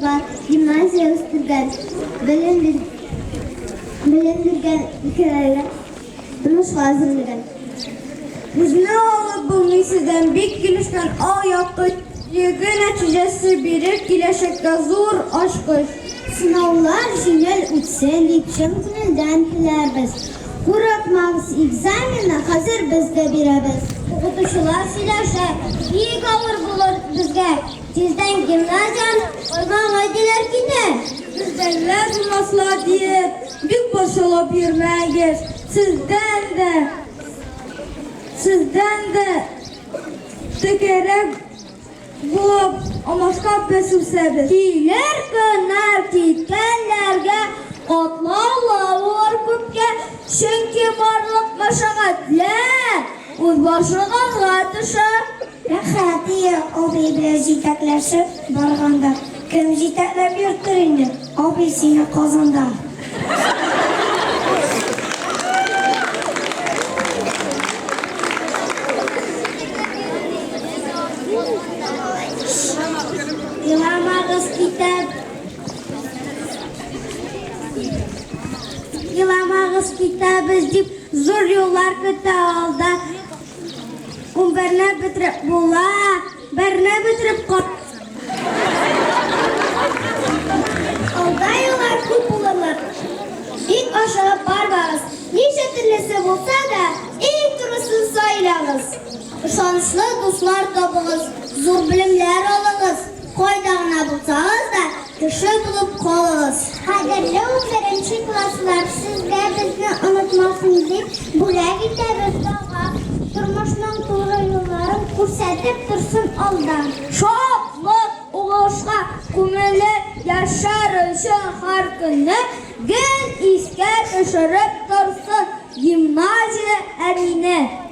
Гимназия үстергән, белем белем биргән өлкәләргә тормышка әзерләгән. Күзне алып булмый сездән, бик килешкән алъяпкыч, Йөге нәтиҗәсе бирер киләчәккә зур ачкыч. Сынаулар җиңел үтсен дип чын күңелдән теләрбез. Курыкмагыз, экзаменны хәзер без дә бирәбез. Укытучылар сөйләшә, бик авыр булыр безгә. Тиздән гимназияне кайгага диләр китә. Бездәгеләр булмаслар диеп, бик борчылып йөрмәгез. Сездән дә, сездән дә текәрәк булып, алмашка без үсәбез. Килер көннәр киткәннәргә катлаулы булыр күпкә, чөнки барлык мәшәкатьләр үз башыгызга төшә. Рәхәт ие, абый белән җитәкләшеп барганда. Кем җитәкләп йөртер инде, абый сине Казанда? Еламагыз, китап. Еламагыз, китәбез дип, зур юллар көтә алда. Унберне бетереп була, берне бетереп кат. Алда юллар күп булырлар. Бик ашыгып бармагыз. Ничә төрлесе булса да, иң турысын сайлагыз. Ышанычлы дуслар табыгыз, зур белемнәр алыгыз. Кайда гына булсагыз да, кеше булып калыгыз. Кадерле унберенче класслар, сезгә безне онытмасын дип, бүләк итәбез дога. Тормышның туры юлларын күрсәтеп торсын алдан. Шатлык, уңышка күмелеп яшәр өчен һәр көнне гел искә төшереп торсын гимназия Әминә.